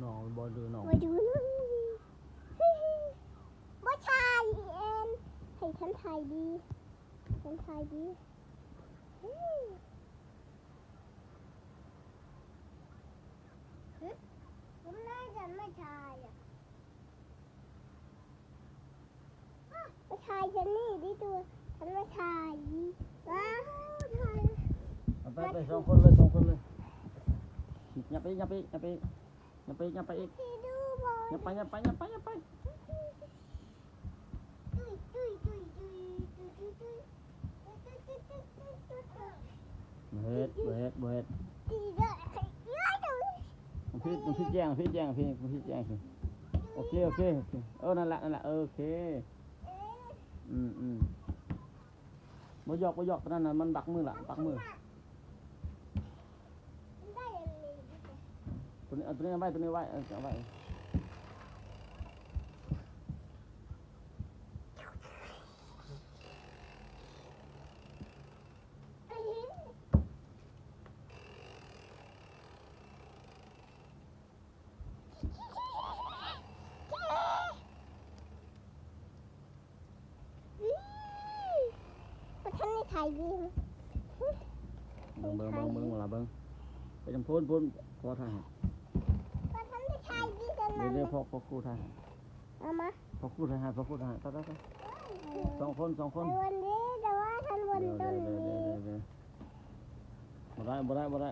ນ້ອງບໍ່ດື້ນ້ອງ ມາດູໜ່ອຍ ບໍ່ຖ່າຍແອນ ໃຫ້ທ່ານຖ່າຍດີ ທ່ານຖ່າຍດີ ຫຶ ບໍ່ໄດ້ ທ່ານບໍ່ຖ່າຍອະ. ມາຖ່າຍຊັ້ນນີ້ດິ ຕູ ຄັນມາຖ່າຍ ວ້າ ຖ່າຍ ເອົາໄປ ໄປ ສອງຄົນເລີຍ ສອງຄົນເລີຍ ຫຍັບໄປອີກ ຫຍັບໄປອີກ ຫຍັບໄປອີກ ຫຍັບໄປອີກ ຫຍັບໄປອີກ ຫຍັບໄປ ຫຍັບໄປ ຫຍັບໄປ ຫຍັບໄປ ບໍ່ເຮັດ ບໍ່ເຮັດ ບໍ່ເຮັດ ມັນຜິດ ມັນຜິດແຈ້ງ ຜິດແຈ້ງ ຜິດ ມັນຜິດແຈ້ງ ໂອເຄ ໂອເຄ ໂອເຄ ເອີ ນັ້ນລະ ນັ້ນລະ ໂອເຄ ອືມ ອືມ ບໍ່ຢອກ ບໍ່ຢອກ ຕົວນັ້ນນະ ມັນບັກມືລະ ບັກມື ຕົວນີ້ ເອົາຕົວນີ້ໄວ້ ຕົວນີ້ໄວ້ ເອົາໄວ້. ບໍ່ທັນໄດ້ຖ່າຍວິວ ເບິ່ງ ເບິ່ງ ເບິ່ງ ເບິ່ງ ເບິ່ງລະເບິ່ງ ໄປທາງພຸ້ນ ພຸ້ນ ພໍ່ຖ່າຍໃຫ້ ບໍ່ທັນໄດ້ຖ່າຍວິວ ເດີ ເດີ ພໍ່ ພໍ່ຄູຖ່າຍໃຫ້ ເອົາມາ ພໍ່ຄູຖ່າຍໃຫ້ ພໍ່ຄູຖ່າຍໃຫ້ ໄປ ໄປ ໄປ ສອງຄົນ ສອງຄົນ ໄປວັນເດ ແຕ່ວ່າທ່ານວັນຕົ້ນນີ້ ບໍ່ໄດ້ ບໍ່ໄດ້ ບໍ່ໄດ້.